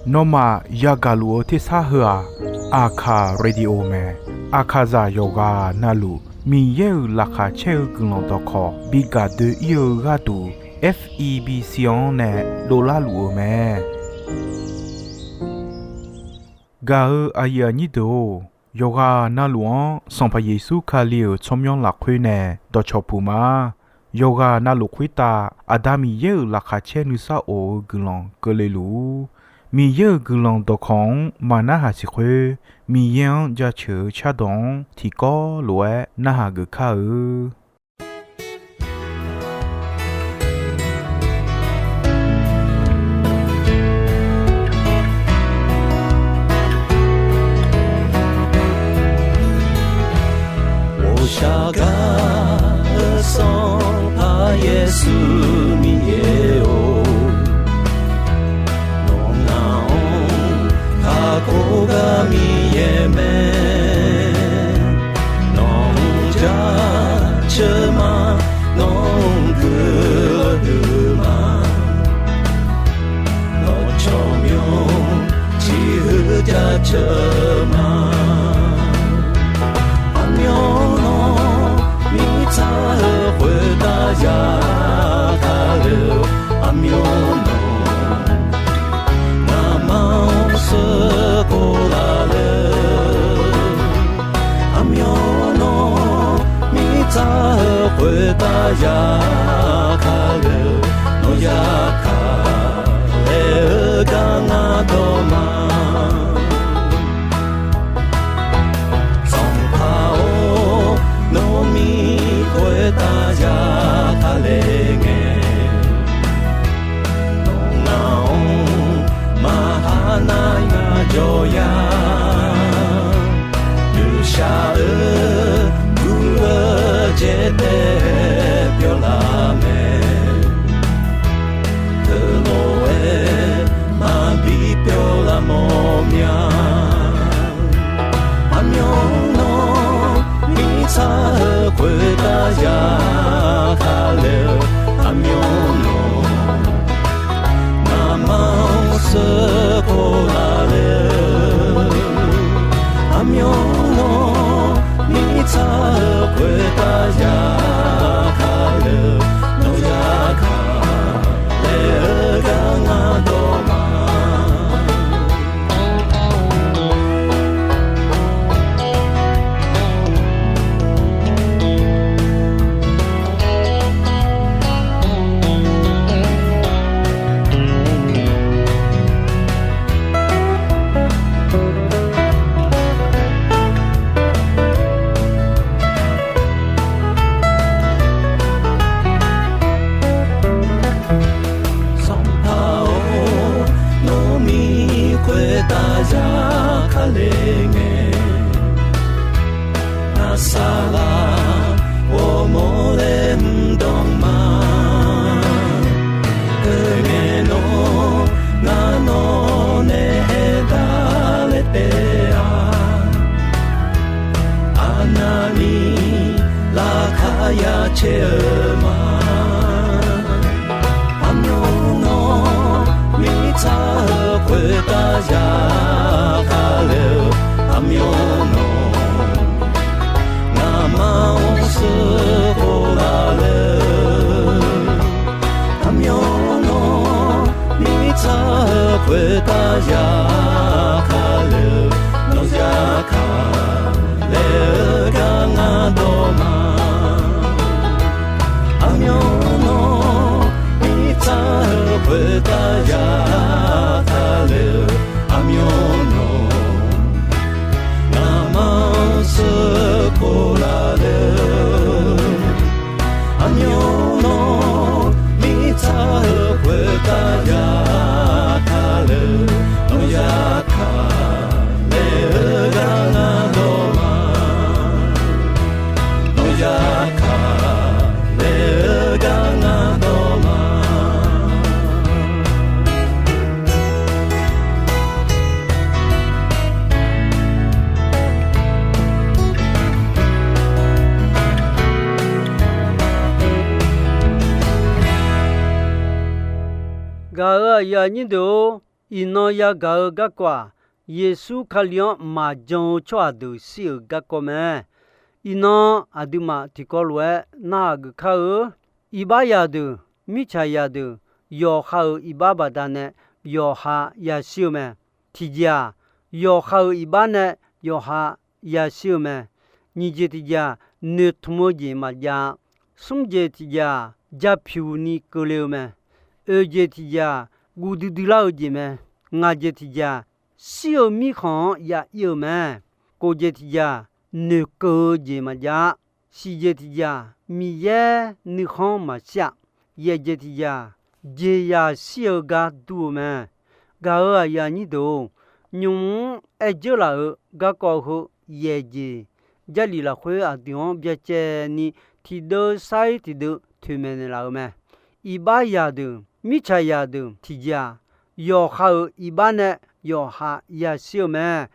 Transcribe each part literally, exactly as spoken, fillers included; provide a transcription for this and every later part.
Nawmaf yagaq luf-eu tersar heu-aq, Aqkaq Radio mae. Aqkaqzaq yawqghaq navluf Miqyaer-euq laqkhaq caer-eu guiqlanq dawqkawq bi gaq doe-ir-eu gharduq, F E B C-anr nae dovlar luf-eu mae. Gaq-eu aqyuif aqnyir deuq-or, yawqghaq navluf-anr Sanqpaq Yeqsur Kali-euq tsawrmyanr lafkhoer nae dawqcawq puq ma. Yawqghaq navluf khoertav Aqda Miqyaer-euq laqkhaq caer nuisar of-eu guiqlanq keuvle luf-ur. Miqyaer-euq guiqlanq dawqkawq-anr maqnarhaq siq khoer, Miqyaer-anr jaceuq-eu cardawq-anr tiqkawv lof-aer narhaq geuf kar-eu. Ghoqshaq gar-eu Sanqpaq Yeqsur Miqyaer-or, nawq ngaq-anr kakhof gar Miqyaer mae. Nawq-anr jaceuq ma, nawq-anr guiqlanq huiq ma. Nawq tsawrmyanr tiq huiq jaceuq ma. Aqmyanluf mirtsaq-eu khoertav ya kale-eu, aqmyanluf ngamaf-anr sheuqkhof laf le. Aqmyanluf mirtsaq-eu khoertav ya kale-eu, nawq ya kale-eu gar ngar dawq ma. Sanqpaq-or, nawq mir khoertav ya kale ngae, nawq ngaq-anr maqha nar ngaq jawr ya. Nuishaq-eu guv-eu jaeqtae pyawlaf mae. Teulof-aer maqbi pyawlaf mawf mya. Aqmyanluf mirtsaq-eu khoertav ya kale-eu, aqmyanluf ngamaf-anr sheuqkhof laf le-eu, aqmyanluf mirtsaq-eu khoertav ya kale-eu, nawq ya kale-eu gar ngar dawq ma. Sanqpaq-or, nawq mir khoertav ya kale ngae, ngar saqlaq ghawrmawr laer mr dawq ma. Teungae nawr ngar nawq nae aerdar laer taef-a. Aqnavni laqkhaq ya caer-eu ma. Aqmyanluf mirtsaq-eu khoertav ya kale-eu, aqmyanluf ngamaf-anr sheuqkhof laf le-eu, aqmyanluf mirtsaq-eu khoertav ya kale-eu, nawq ya kale-eu gar ngar dawq ma. Aqmyanluf mirtsaq-eu khoertav ya kale-eu, aqmyanluf ngamaf-anr sheuqkhof laf le-eu, aqmyanluf mirtsaq-eu khoertav ya kale-eu, nawq ya kale-eu gar ngar dawq ma. Nawq ya kale-eu gar ngar dawq ma. Gaq-euq aqyuif aqnyir deuq-or, iqnan yagaq-eu garkawv-aq, Yeqsur Kali-anr maqjan-eu tsawrhaq deuq shir-euq garkawv mae. Iqnan aqduimaf tiqkawv lof-aer narhaq geuf kar-eu. Iqbax zaqdeuq, mirtsaq zaqdeuq, yawqha-euq iqbax baqdanae yawqha yashir-eu mae. Tiqjeq-aq, yawqha-euq iqbax nae yawqha yashir-eu mae. Nyiq jeq tiqjeq-aq, noeqtmq-eu jeq maqjav-a. Smr jeq tiqjeq-aq, japyuq ni keuvle-eu mae. Oeq jeq tiqjeq-aq, guv duidui lar-eu jeq mae. Ngaq jeq tiqjeq-aq, shir-eu mirkhanq-anr ya ir-eu mae. Kof jeq tiqjeq-aq, noeqkeuv-eu jeq maqjav-a. Siq jeq tiqjeq-aq, Miqyaer nuikhanr maqshir-a. Yaeq jeq tiqjeq-aq, jeqzaq shir-eu gar dur-eu mae. Gaq-euq aqyuif aqnyir deuq-or, nymq-mr aerdzeur laf-euq garkawv heu yaeq jeq, Jarlif lafkhoer aqdui-anr byacaevni tiqdeuv sair tiqdeuv toeqmaeq naeqlaf-eu mae. Iqbax zaqdeuq, mirtsaq zaqdeuq tiqjeq-aq, yawqha-euq iqbax nae yawqha yashir-eu mae.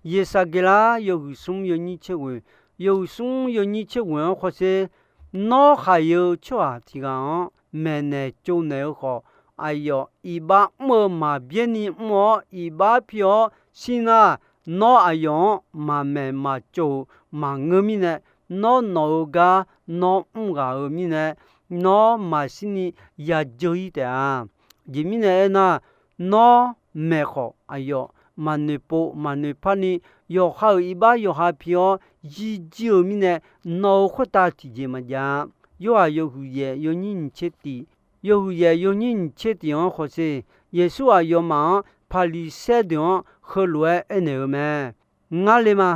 Yeqsaqgeqlar yawhuiq smr yawnyir tser ghoeq, yawhuiq smr yawnyir tser ghoeq-anr hawsher, Nawr khaqyae-eu tsawrhaq tiq ghaq-anr maeqnaeq tsovnaeq-eu khawf, aqyawf iqbax mr-eu maqbyaer ni mr-awr, iqbax pi-awr shir nar, nawr aqyawf-anr maqmaeq maqtsov-euq maqngeur mirnae, nawr nawq-eu gar nawr mr ghaq-eu mirnae, nawr maqshir ni yajeur ir taef-a. Aqjeq mirnae aernar, nawr maeq khawf, aqyawf maqnoeq pov maqnoeq par ni, yawqha-euq iqbax yawqha pi-awr zirjir-eu mirnae, nawq-euq khoertav tiqjeq maqjav-a. Yorhaq yawhuiq yaeq yawnyir nyiq tser tif, yawhuiq yaeq yawnyir nyiq tser tif-anr hawsher, Yeqsur aqyawfmaf-anr Paqliqsaer deuq-anr heulof-aer aernaeq-eu mae. Ngar le ma.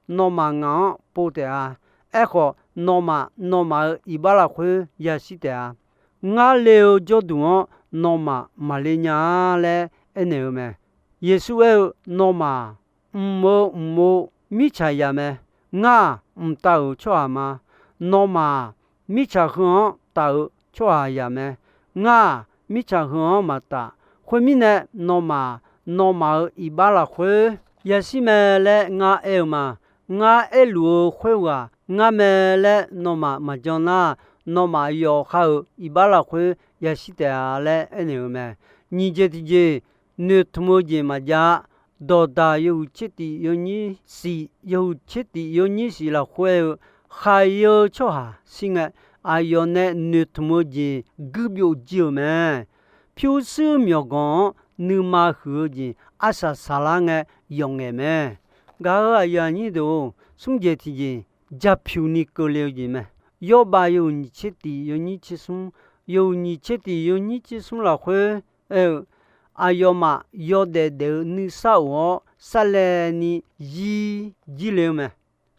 Nawmaf ngaq-anr pov taef-a. Aerkhawf, nawmaf nawmaf-euq iqbax lafkhoer yashir taef-a. Ngar le-eu jawrduq-anr nawmaf maqle nya-a laer aernaeq-eu mae. Yeqsur aer-eu, Nawmaf mq-eu mq-eu mirtsaq zaq mae. Ngar-aq, mqtav-euq tsawrhaq ma. Nawmaf-aq, mirtsaq heu-anr taf-eu tsawrhaq zaq mae. Ngar-aq, mirtsaq heu-anr maqtaf. Khoermirnae, nawmaf-aq, nawmaf-euq iqbax lafkhoer yashir mae laer ngar aer-eu ma. Ngar aerluf-eu khoerghaq ngar mae laer nawmaf maqjan nar, nawmaf yawqha-euq iqbax lafkhoer yashir taef-a laer aernaeq-eu mae. Nyiq jeq tiqjeq, noeqtmq-eu jeq maqjav-a. Dawqdaq yawhuiq tser tif yawnyir shif, yawhuiq tser tif yawnyir shif lafkhoer aer-eu, khaqyae-eu tsawrhaq shir ngae, aqyawf nae noeqtmq-eu jeq guirbyov jir-euq mae. Pyurshuir myawqganq-anr nuima huiq-eu jeq arsaq saqlar ngae yawf ngaeq mae. Gaq-euq aqyuif aqnyir deuq-or, smr jeq tiqjeq, japyuq ni keuvle-eu jeq mae. Yawrbav yawhuiq nyiq tser tif yawnyir tser smr, yawhuiq nyiq tser tif yawnyir tser smr lafkhoer aer-eu, aqyawfmaf yawdaef daef-eu nuisar of-awr sarlaevni zir jir le-eu mae.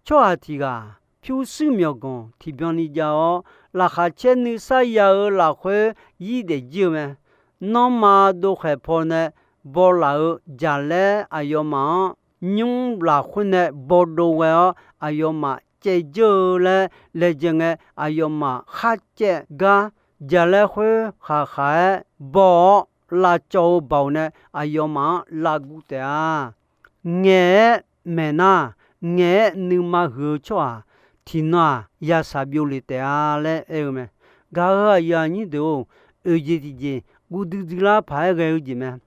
Tsawrhaq tiq ghaq pyurshuir myawqganq tiqbyan ni jav-awr, laqkhaq caer nuisar ya-eu lafkhoer zir daef jir-eu mae. Nanrma dovkhaeq pawnae bawlaf-eu jaqlaer aqyawfmaf-anr nymr lafkhoer nae bawdov ghae-awr, aqyawfmaf caevdzeur-eu laer laejae ngae, aqyawfmaf kharcaev gar jaqlaer khoer khaqkhaq-aer baw-awr, lavcawv-eu baoq nae aqyawfmaf-anr lavguv taef-a. Ngaeq-aer maeq nar, ngaeq-aer nuima huiq-eu tsawrhaq tiqnan-aq, yashaq byov le taef-a laer aer-eu mae. Gaq-euq aqyuif aqnyir deuq-or, oeq jeq tiqjeq guv duidui lar paq-aer ghae-eu jeq mae.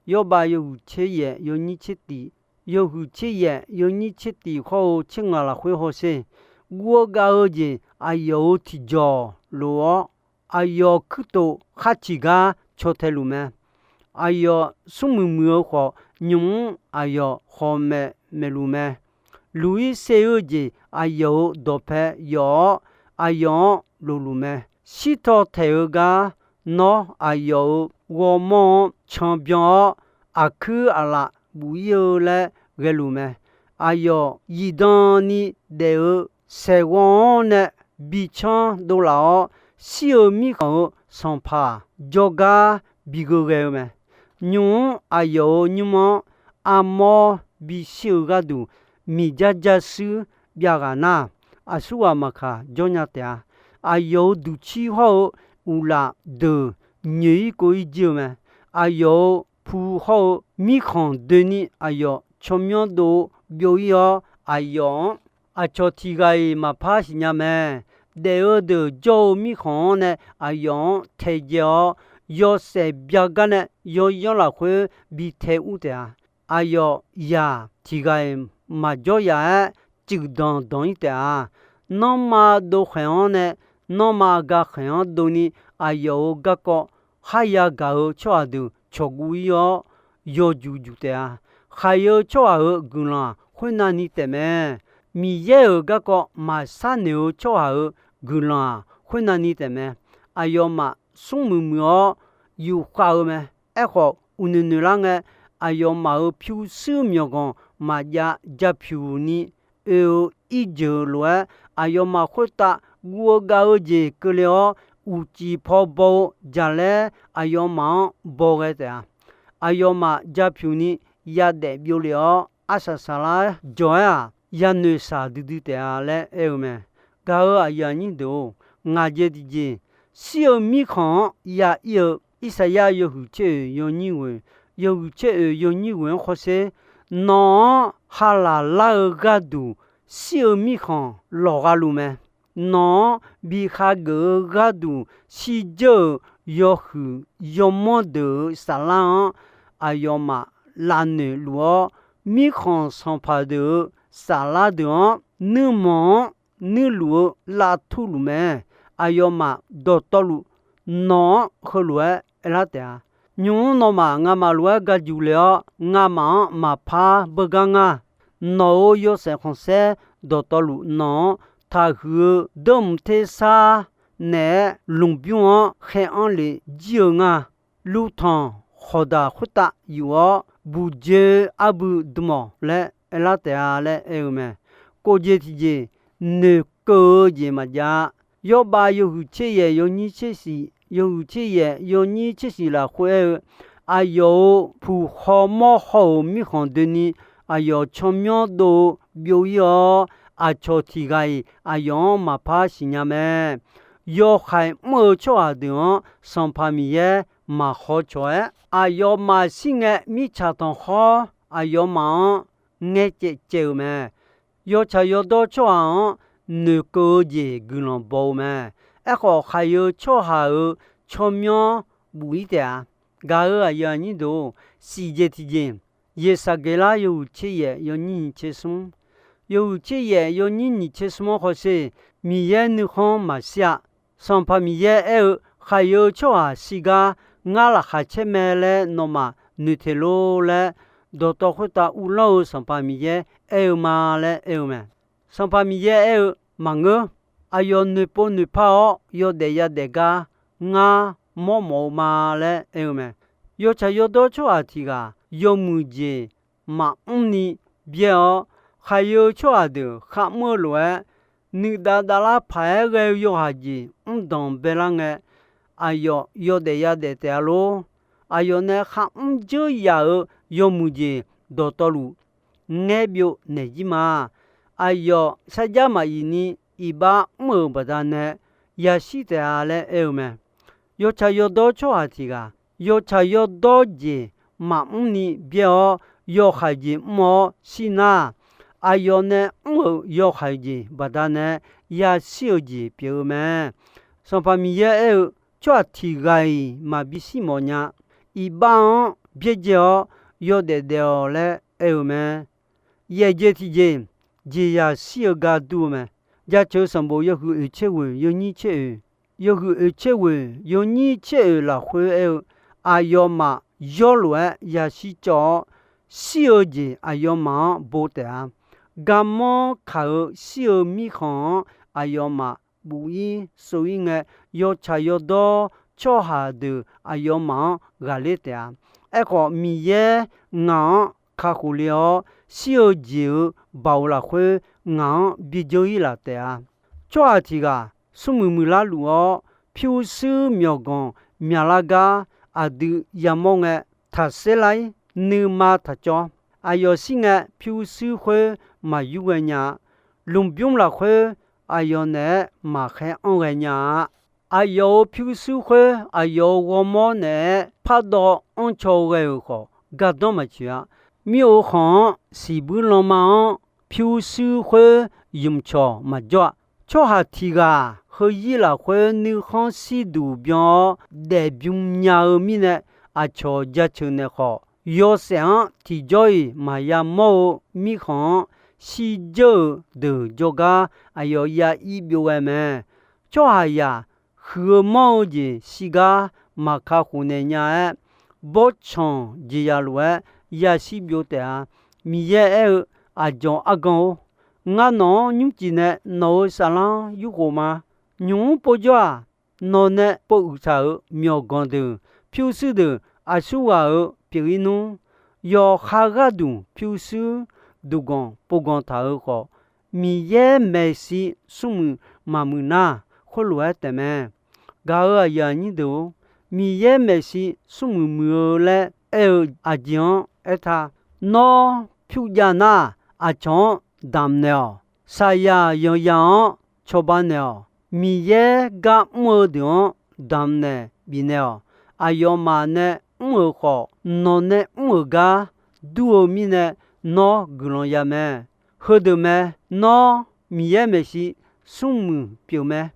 Yawrbav yawhuiq tser yaef yawnyir tser tif, yawhuiq tser yaef yawnyir tser tif khawr-eu tser ngaq lafkhoer hawsher. Guv-eu gav-eu jeq aqyawf-euq tiqjawq lof-awr, aqyawf kuirtof khar ciq gar caw tae luf mae. Aqyawf smrmuiq muiq-eu khawf, nymq-mr aqyawf khawq maeq maeqluf mae. Luq-ir ser-eu jeq aqyawf-euq dawqpae yawf-awr, aqyawf-anr lofluf mae. Shirtaw taeq-eu gar nawr aqyawf-euq ghawrmawr-anr canbyan-awr, aqkuir aqlaf buf-ir-eu laer ghaeluf mae. Aqyawf zifdan ni daef-eu saeqghawv-anr nae bicanr dovlaf-awr, shir-eu mirkhanq-euq sanqpaq jawrgar bigheu ghae-eu mae. Nymq-mr aqyawf-euq nymr-anr armawr bishir-eu gharduq miqjar jarshuir byav ghaq nar, aqsurghaq maqkaq jawrnya taef-a. Aqyawf-euq duqcir hawr-eu uqlaf deuq nyoeq-ir kov-ir jir-eu mae. Aqyawf-euq pu hawr-eu mirkhanq doeni aqyawf tsawrmyanr dov-eu byov-ir-awr, aqyawf-anr aqcawq tiq ghaq-iq maqpar siqnya mae. Daef-eu deuq jawr-eu mirkhanq-anr nae aqyawf-anr taedzae-awr, yawshaef byagar nae yawyanr lafkhoer bi tae ur taef-a. Aqyawf zaq tiq ghaq-iq maqjawr yaf-aer cuif danq danq-ir taef-a. Nanrma dov khaeq-anr nae nanrma ga khaeq-anr dovni aqyawf-euq garkawv kharya gaq-eu tsawrhaq deuq cawqguv-ir-awr yawjuq juq taef-a. Khaqyae-eu tsawrhaq-euq guiqlanq-aq khoernav ni taefmae. Miqyaer-euq garkawv maqshar noeq-eu tsawrhaq-euq guiqlanq-aq khoernav ni taefmae. Aqyawfmaf smrmuiq muiq-awr yufkhav-eu mae. Aerkhawf, uqnoeq noeq lar ngae, aqyawfmaf-euq pyurshuir myawqganq maqjav japyuq ni oe-eu irjeuq lof-aer, aqyawfmaf khoertav guv-eu gav-eu jeq keuvle-awr, uqcif paw baw-eu jaqlaer aqyawfmaf-anr baw ghae taef-a. Aqyawfmaf japyuq ni yadaef byovlef-awr, arsaq saqlar jawq-aer-aq, yanoeq shaq duidui taef-a laer aer-eu mae. Gaq-euq aqyuif aqnyir deuq-or, ngaq jeq tiqjeq, shir-eu mirkhanq-anr ya-ir-eu Irsaqyar yawhuiq tser oeq yawnyir ghoeq, yawhuiq tser oeq yawnyir ghoeq-anr hawsher, nawq-anr halaq lar-eu gharduq shir-eu mirkhanq lawqgha luf mae. Nawq-anr bi khageuf-eu gharduq shirdzeur-euq yawhuiq yawmanr deuq-euq saflar-anr aqyawfmaf lavnoeq luf-awr, mirkhanq sanqpaq deuq-euq saflar deuq-anr nuirmanq-anr nuirluf-eu lavtur luf mae. Aqyawfmaf dawqtawvluf nawq-anr heulof-aer aerlar taef-a. Nymq-mr nawmaf ngamaf lof-aer ga juq le-awr, ngamaf-anr maqpar beugar nga. Nawq-euq yawshaef khanqsaer dawqtawvluf nawq-anr taqhuiq-eu deurmq tersar naeq-aer lmqbymr-anr khaer anr le jir-eu nga. Luvtanq khawqdaq khoertav yuf-awr, buqjoe arbui dmq-awq laer aerlar taef-a laer aer-eu mae. Kov jeq tiqjeq, noeqkeuv-eu jeq maqjav-a. Yawrbav yawhuiq tser yaef yawnyir tser shif, yawhuiq tser yaef yawnyir tser shif lafkhoer aer-eu, aqyawf-euq puq haw mawr haw-euq mirkhanq doeni, aqyawf tsawrmyanr dov-eu byov-ir-awr, aqcawq tiq ghaq-iq aqyawf-anr maqpar siqnya mae. Yawhaiq mr-eu tsawrhaq deuq-anr Sanqpaq Miqyaer maqhaw cawq-aer, aqyawfmaf shir ngae mirtsaq tanqkhawr aqyawfmaf-anr ngaecaev caev-eu mae. Yawtsaq yawdawr tsawrhaq-anr noeqkeuv-eu jeq guiqlanq baw-eu mae. Aerkhawf, khaqyae-eu tsawrhaq-euq tsawrmyanr buf-ir taef-a. Gaq-euq aqyuif aqnyir deuq-or, shif jeq tiqjeq, Yeqsaqgeqlar yawhuiq tser yaef yawnyir nyiq tser smr, yawhuiq tser yaef yawnyir nyiq tser smr-anr hawsher, Miqyaer nuikhanr maqshir-a. Sanqpaq Miqyaer aer-eu, khaqyae-eu tsawrhaq shirgar ngar laqkhaq caer mae laer nawmaf noeqteq lor laer, dawqtawv khoertav uvlanr-eu Sanqpaq Miqyaer aer-eu ma laer aer-eu mae. Sanqpaq Miqyaer aer-eu maqngeur. Aqyawf noeqpov noeqpar-awr yawdaef yadaef gar ngar mawr mawf-eu ma laer aer-eu mae. Yawtsaq yawdawr tsawrhaq tiq ghaq yawmuiq jeq maqmr ni byaer-awr, khaqyae-eu tsawrhaq deuq kharmr-eu lof-aer, nuidav davlar paq-aer ghae-eu yawhaiq jeq mr danq baelar ngae, aqyawf yawdaef yadaef taef-a lor. Aqyawf nae kharmr dzeur yaf-euq yawmuiq jeq dawqtawvluf ngaer byov naeq jir ma. Aqyawf sarjax maqyif ni iqbax mr-euq baqdanae yashir taef-a laer aer-eu mae. Yawtsaq yawdawr tsawrhaq tiq ghaq yawtsaq yawdawr jeq maqmr ni byaer-awr, yawhaiq jeq mr-awr shir nar, aqyawf nae mr-euq yawhaiq jeq baqdanae yashir-eu jeq pyeuf-eu mae. Sanqpaq Miqyaer aer-eu, tsawrhaq tiq ghaq-iq maqbi shir mawf nya. Iqbax-anr byaerdzae-awr yawdaef daef-awq laer aer-eu mae. Yaefjeq tiqjeq, jeqzaq shir-eu gar dur-eu mae. Jaceuq sanqbof yawhuiq oeq tser ghoeq yawnyir tser oeq, yawhuiq oeq tser ghoeq yawnyir tser oeq lafkhoer aer-eu, aqyawfmaf yawlof-aer yashir cawv-awr, shir-eu jeq aqyawfmaf-anr bo taef-a. Garmanr kaq-eu shir-eu mirkhanq-anr aqyawfmaf buf-ir sov-ir ngae, yawtsaq yawdawr tsawrhaq deuq aqyawfmaf-anr ghaqler taef-a. Aerkhawf, Miqyaer ngaq-anr kakhof le-awr, shir-eu jeq-euq baoq lafkhoer ngaq-anr bi dzeur-ir laf taef-a. Tsawrhaq tiq ghaq smrmuiq muiqlar luf-awr, pyurshuir myawqganq myaqlar gar aqdui yamawr ngae, taqser lar-ir. Nuima taqcawv. Aqyawf shir ngae, pyurshuir khoer maqyur ghae nya-a. Lmqbymr lafkhoer aqyawf naeq-aer maqkhaer anr ghae nya-a. Aqyawf-euq pyurshuir khoer aqyawf-euq ghawrmawr naeq-aer pardawv anrcaw ghae-euq khawf, gardanr maqtsoeq-a. Mir-eu khanq-anr siqbuir lanma-anr pyurshuir khoer ymqcawq maqjawr-a. Tsawrhaq tiq ghaq heuzir lafkhoer nuikhanr shirduq byan-awr daefbymr nya-eu mirnae, aqcawq jaceuq naeq khawf, yawshaef-anr tiqjawr-iq maqya mawr-eu mirkhanq-anr shirdzeur-euq deuq jawrgar aqyawf ya ir byov ghae mae. Tsawrhaqzaq huiq-eu manr-eu jeq shirgar maqka khof naeq nya-aer, bawrtsanq jeqzaq lof-aer yashir byov taef-a. Miqyaer aer-eu, Aqdzawq argan-or, ngar nawq-anr nymrcif nae nawq-euq saflar-anr yurkhof ma. Nymq-mr povjawr-aq, nawqnae pov uiqtaq-euq myawqganq deuq, pyurshuir deuq aqsurghaq-euq pyeuf-ir nmr. Yawqha gharduq pyurshuir duqganq povganq taq-euq khawf, Miqyaer maeqshi smrmuiq maqmuiq nar, khoerlof-aer taefmae. Gaq-euq aqyuif aqnyir deuq-or, Miqyaer maeqshi smrmuiq muiq-eu laer aer-eu aqjeq-anr aertaq. Nawr pyur jav nar, aqcawq-anr damq naeq-awq. Saqyaq yanqzaq-anr cawba naeq-awq. Miqyaer gar mr-eu deuq-anr damq naeq bifnaeq-awq. Aqyawfmaf nae mr-euq khawf, nawqnae mr-euq gar dur-eu mirnae, nawr guiqlanq ya mae. Heudeuq mae, nawr Miqyaer maeqshi smrmuiq pyeuf mae.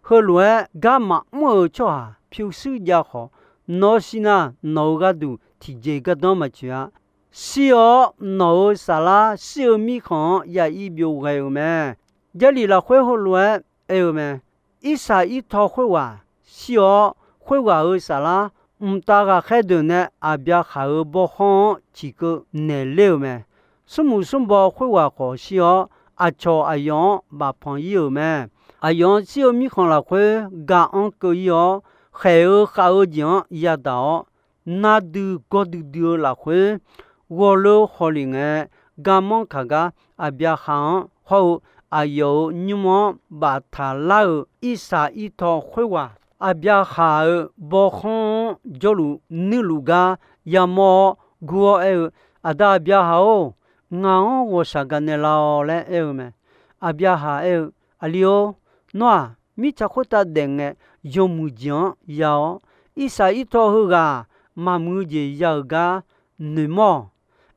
Heulof-aer gar maqmr-euq tsawrhaq pyurshuir jav khawf, nawr shir nar, nawq-euq gharduq tiqjeq gardanr maqtsoeq-a. Shir-awr nawq-euq saflar shir-eu mirkhanq-anr ya ir byov ghae-euq mae. Jarlif lafkhoer heulof-aer aer-eu mae. Irsaq Irtaw khoerghaq shir-awr, khoerghaq-euq saflar mqtav ghaqkhaer deuq nae Aqbyaqhaq-euq bawkhanr-anr ciqkeuv naeq ler-euq mae. Smrmuiq smrbaw khoerghaq khawf shir-awr, aqcawq aqyawf-anr bafpanq ir-euq mae. Aqyawf-anr shir-eu mirkhanq lafkhoer ga-anr keuv ir-awr, khaeq-eu khav-eu jeq-anr yadaq-awr, nar dui gawr duidui-eu lafkhoer ghawqleu hawlef ngae, garmanr kaq gar Aqbyaqhaq-anr hawr-eu aqyawf-euq nymr-anr baftaq lar-euq Irsaq Irtaw khoerghaq, Aqbyaqhaq-euq bawkhanr-anr jawrluf nuirluf gar yamawr-awr gur-awr aer-eu, Aqda Aqbyaqhaq-or, ngaq-anr ghawqshaq gaqnaeq la-awq laer aer-eu mae. Aqbyaqhaq aer-eu, Aqli-or, nawr-aq mirtsaq khoertav daef ngae yawmuiq jeq-anr ya-awr, Irsaq Irtaw heughaq maqmuiq-eu jeq ya-euq gar noeqmawr-awq.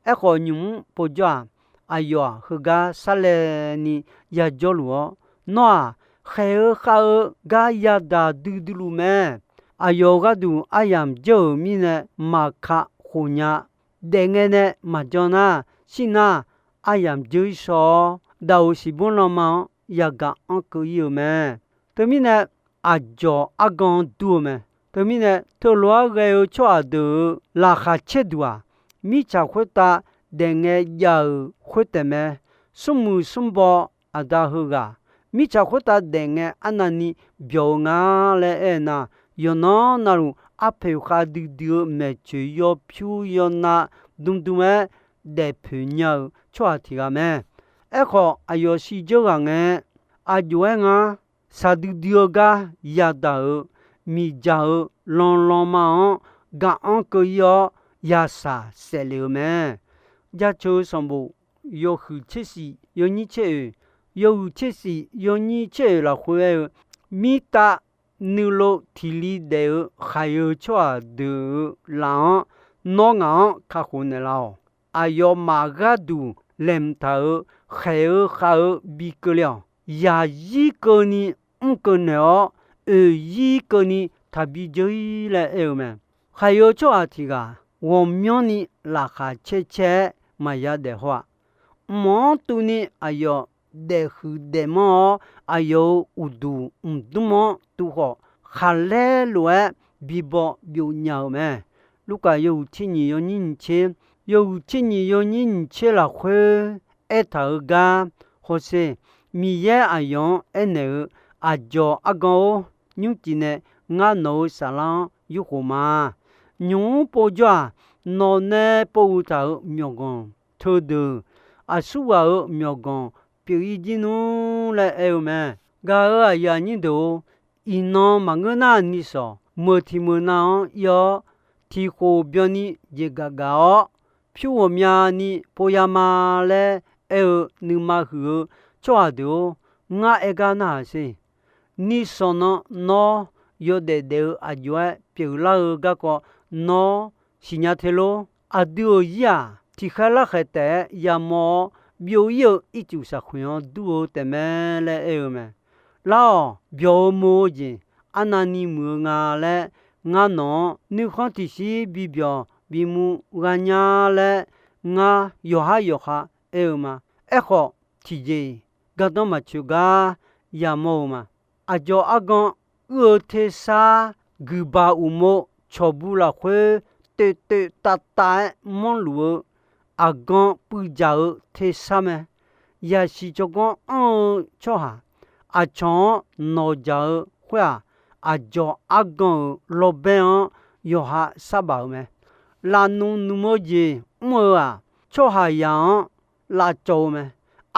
Aerkhawf, nymq-mr povjawr-aq, aqyawf-aq heugar sarlaevni yajawrluf-awr, nawr-aq khaeq-eu khav-eu gar yadaq duidui luf mae. Aqyawf gharduq aryamq dzeur-euq mirnae maqka khof nya. Daef ngae nae maqjan nar, shir nar, aryamq dzeur-ir shaw-awr, daqoq siqbmr lanma-anr yagaq anr keuv-ir-euq mae. Teumirnae, aqdzawq argan-anr dur-eu mae. Teumirnae, teulof-aer ghae-eu tsawrhaq deuq-euq laqkhaq caerduq-aq, mirtsaq khoertav daef ngae jav-euq khoer taef mae. Smrmuiq smrbaw aqda heughaq, mirtsaq khoertav daef ngae arnavni byawq-eu nga laer aer-eu nar, yawqnan navluf arpoeq khav duidui-eu maeqtsoeq yawpyur yawnav dmdm-aer daefpoeq nya-euq tsawrhaq tiq ghaq mae. Aerkhawf, aqyawf shirdzeur ghaq ngae, aqjox-aer ngar shaqdui dui-eu gar yadaq-euq miqdzaq-euq lanlanma-anr gaq-anr keuv-ir-awr, yashaq saeflef-euq mae. Jaceuq-eu sanqbof yawhuiq tser shif yawnyir tser oeq, yawhuiq tser shif yawnyir tser oeq lafkhoer aer-eu, mirtav nuilov tiq li daef-eu khaiq-eu tsawrhaq deuq-euq laf-anr, nawr ngaq-anr kakhof naeqlaf-awq. Aqyawfmaf gharduq laeqhmq taq-euq khaeq-eu khav-eu bi keuvle-awq. Yaqzir keuvni mr keuv naeq-awr, oeqzir keuvni taqbi dzeur-ir laer aer-eu mae. Khaiq-eu tsawrhaq tiq ghaq ghawqmyanrni laqkhaq caer caer-aer maqya daef haw-aq, mq-anr tuvni aqyawf daefhuiq daefmanr-awr, aqyawf-euq uqduq mqdmr-anr tuvkhawf, khaqlaer lof-aer bibaw byov nya-eu mae. Lurkaf yawhuiq tser nyiq yawnyir nyiq tser, yawhuiq tser nyiq yawnyir nyiq tser lafkhoer aertaq-euq gar hawsher. Miqyaer aqyawf-anr aernaeq-eu, Aqdzawq argan-or, nymrcif nae ngar nawq-euq saflar-anr yurkhof ma. Nymq-mr povjawr-aq, nawqnae pov uiqtaq-euq myawqganq teudeuq, aqsurghaq-euq myawqganq pyeuf-ir jir nmr laer aer-eu mae. Gaq-euq aqyuif aqnyir deuq-or, iqnan maqngeur nar, nishawq meuq tiq meuq nav-anr ir-awr, tiq khof byanni jeqgaf gaf-awr, pyur ghawqmyani pov ya ma laer aer-eu nuima huiq-eu tsawrhaq deuq-or, ngar aer gar narhaq sher. Nishawq nan nawr yawdaef daef-eu aqjox-aer pyeuflar-eu garkawv nawr siqnya te lor. Aqdui-euq zir-aq, tiqkhaer larkhaeq taef-aer yamawr-awr, byov-ir-eu ircuf saqkhoeq-anr dur-eu taefmae laer aer-eu mae. Lar-awq, byawq-eu mo-eu jeq arnavni muiq-eu nga laer, ngar nawq-anr nuikhanr tiqshir bibyawq bimuv gha nya laer, ngar yawqhar yawqha aer-eu ma. Aerkhawf, tiqjeq-iq gardanr maqtsoeq gar yamawr-eu ma. Aqdzawq argan uir-eu tersar guiqbaq uqmov cawqbu lafkhoer toeqtoeq tavtav-aer manrluf-eu aqgan puivdzaq-eu tersar mae. Yaqsiq tsawrganr anr-eu tsawrhaq aqcawq-anr nawqdzaq-eu khoer-aq, aqdzawq argan-euq lawrbaer-anr yawqha sarbaf-eu mae. Lafnmq nmq-eu jeq mr-eu-aq, tsawrhaqzaq-anr lavcawv-eu mae.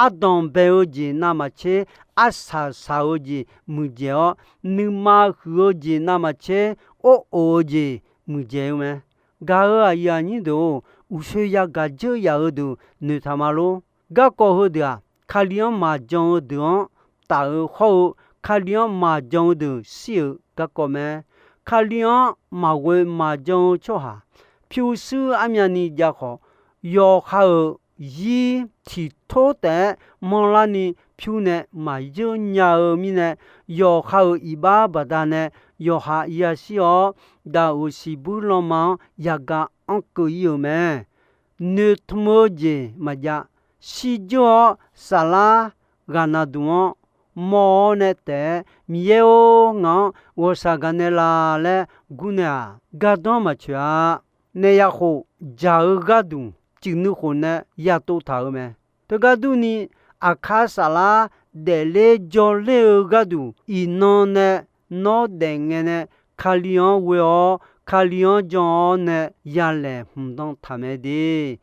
Ardanq bae-eu jeq navmaqtser, arsaq saq-eu jeq muiqdzaeq-awr, nuima huiq-eu jeq navmaqtser, or of-eu jeq muiqdzaeq-eu mae. Gaq-euq aqyuif aqnyir deuq-or, uqshoe yagaq dzeur yaf-eu deuq noeqtaq ma lor. Garkawv heudeuq-aq, Kali-anr maqjan-eu deuq-anr taf-eu hawr-eu, Kali-anr maqjan-eu deuq shir-euq garkawv mae. Kali-anr maqghoe maqjan-eu tsawrhaq pyurshuir armyavni jav khawf, yawqha-euq zir tiqtor taef-aer manrlarni pyur nae maqyeur nya-eu mirnae, yawqha-euq iqbax baqdanae yawqha yashir-awr, daqoq siqbuir lanma-anr yagaq anrkeuv ir-euq mae. Noeqtmq-eu jeq maqjav. Shirdzeur-awr saflar ghaqna duq-anr mawr-awr nae taef-aer, Miqyaer-or, ngaq-anr ghawqshaq gaqnaeq laf laer gurnaeq-aq, gardanr maqtsoeq-a. Naef yaqkhof dzaq-eu gharduq, cuif nuikhof nae yatov taq-euq mae. Teugar durni, aqkar saflar daefler jawrler-eu gharduq, iqnan nae nawr daefngae nae Kali-anr ghoe-awr, Kali-anr jan-awr nae yalaeq hmqdan taq mae de.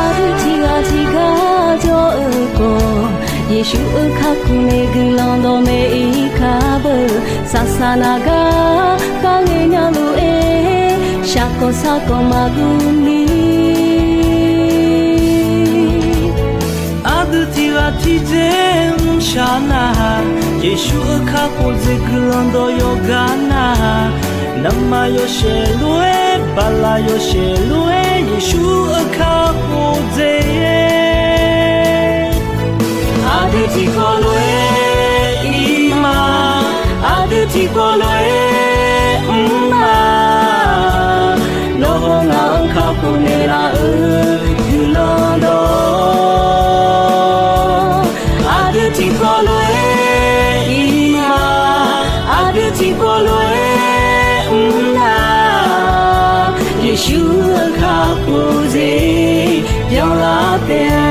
Aqdui tiqghaq tiqgar jawr-eu khawf, Yeqsur-euq kakhof nae guiqlanq dawqmaeq-ir kar beu. Saqsaq naq gar kharghae nya lof-aer, shaqkawq sarkawq maqguv ni. Aqdui tiqghaq tiqdzer mrshaq nar-aq, Yeqsur-euq kakhof dzaeq guiqlanq dawq yawqgar nar-aq, navmaqyawshaef lof-aer, baqlaq yawshaef lof-aer, Yeqsur-euq kakhof dzaeq-aer, aqdui tiqkawv lof-aer ir ma, aqdui tiqkawv lof-aer mr ma. Nawr hawr ngaq-anr kakhof naeqlaf-euq guiqlanq dawq, aqdui tiqkawv lof-aer ir ma, aqdui tiqkawv lof-aer mr na. Yeqsur-euq kakhof dzaeq byanlar taef-a.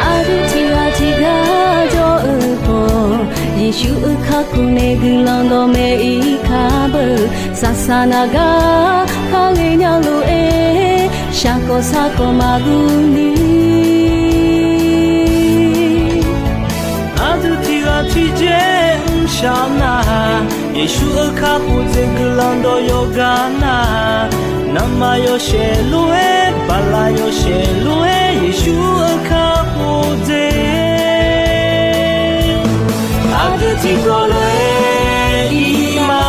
Aqdui tiqghaq tiqgar jawr-eu khawf, Yeqsur-euq kakhof nae guiqlanq dawqmaeq-ir kar beu. Saqsaq naq gar kharghae nya lof-aer, shaqkawq sarkawq maqguv ni. Aqdui tiqghaq tiqdzer mrshaq nar-aq, Yeqsur-euq kakhof dzaeq guiqlanq dawq yawqgar nar-aq, navmaqyawshaef lof-aer, baqlaq yawshaef lof-aer, Yeqsur-euq kakhof dzaeq. Aqdui tiqkawv lof-aer ir ma,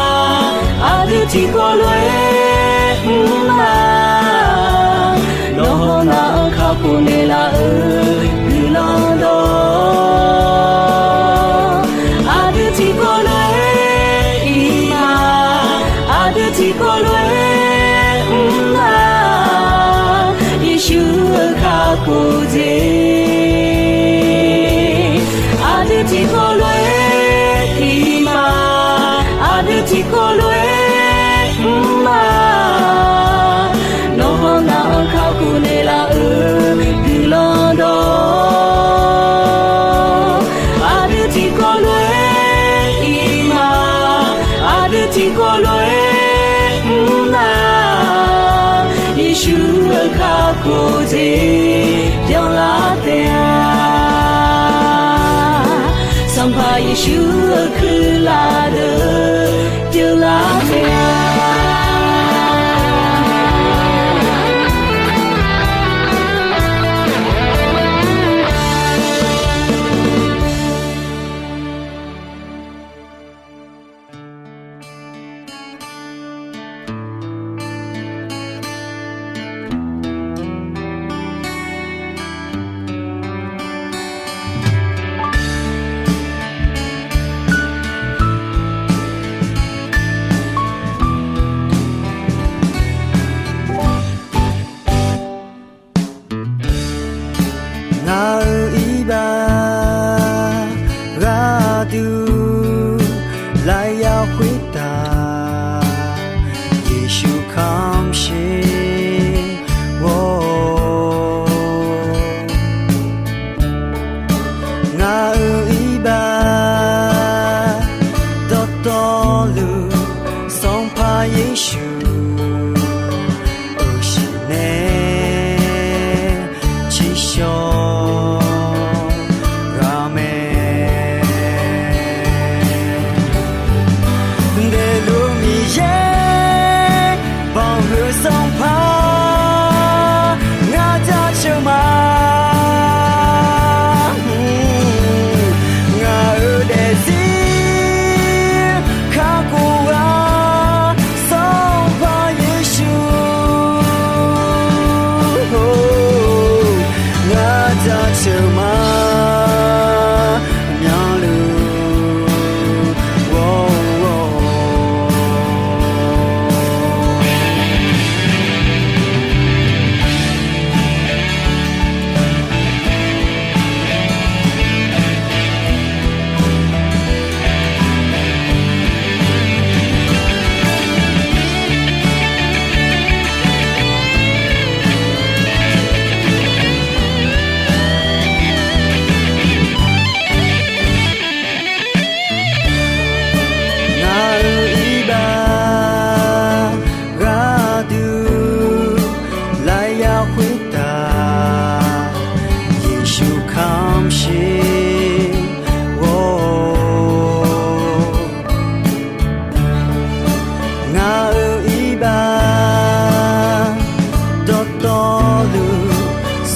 aqdui tiqkawv lof-aer mr ma. Nawr hawr ngaq-anr kakhof naeqlaf-euq guiqlanq dawq, aqdui tiqkawv lof-aer ir ma, aqdui tiqkawv lof-aer mr ma. Yeqsur-euq kakhof dzaeq, aqdui tiqkawv lof-aer ir ma, aqdui tiqkawv lof-aer mr ma. Nawr hawr ngaq-anr kakhof naeqlaf-euq guiqlanq dawq, Tiqkawv lof-aer mr nar, Yeqsur-euq kakhof jeq byanlar taef-a. Sanqpaq Yeqsur-euq kuirlaf deuq byanlar taef-a. Ngaq-euq iqbax gharduq lafyaq khoertav Yeqsur kamq sher-awr, ngaq-euq iqbax dawqtawvluf Sanqpaq Yeqsur-euq shiqnae tsiqshawq ghaq mae. Daefluf Miqyaer, banqhuiq Sanqpaq, ngar jaceuq ma. Ngaq-euq daefzir kakhof-a Sanqpaq Yeqsur-or, ngar jaceuq ma. Myanluf ghawr-or, ngaq-euq iqbax gharduq lafyaq khoertav Yeqsur kamq sher-awr, ngaq-euq iqbax dawqtawvluf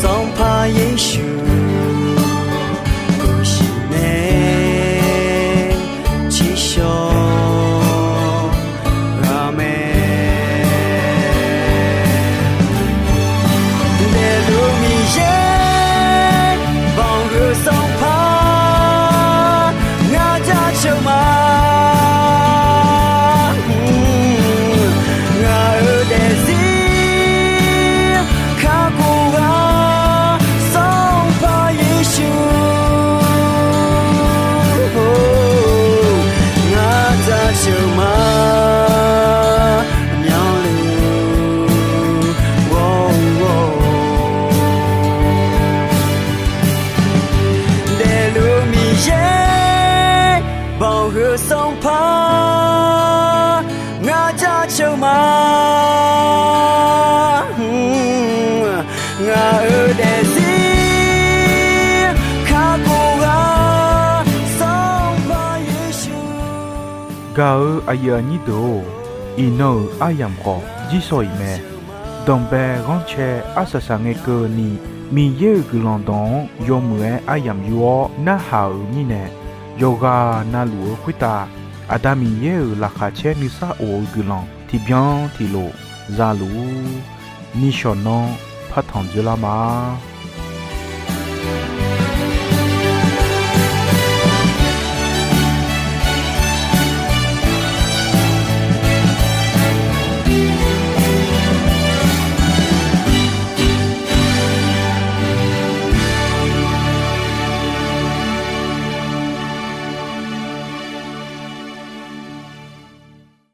Sanqpaq Yeqsur-euq shiqnae tsiqshawq ghaq mae. Daefluf Miqyaer, banqhuiq Sanqpaq, ngar jaceuq ma. Ngaq-euq daefzir kakhof-a Sanqpaq Yeqsur-or, ngar jaceuq ma. Myanluf ghawr-or, daefluf Miqyaer, banqhuiq Sanqpaq, ngar jaceuq ma. Ngaq-euq daefzir kakhof-a Sanqpaq Yeqsur. Gaq-euq aqyuif aqnyir deuq-or, iqnan-euq aryamq khawf jirsawq iq mae. Danqbae ghanrcae arsaq saqngae keuvni, Miqyaer-euq guiqlanq dawq-anr yawmuiq-aer aryamq yur-awr narhaq-euq mirnae, yawqghaq navluf-eu khoertav Aqda Miqyaer-euq laqkhaq caer nuisar of-eu guiqlanq tiqbyan tiqlof za luf-ur. Nishawq nanr partanq dzoerlar ma.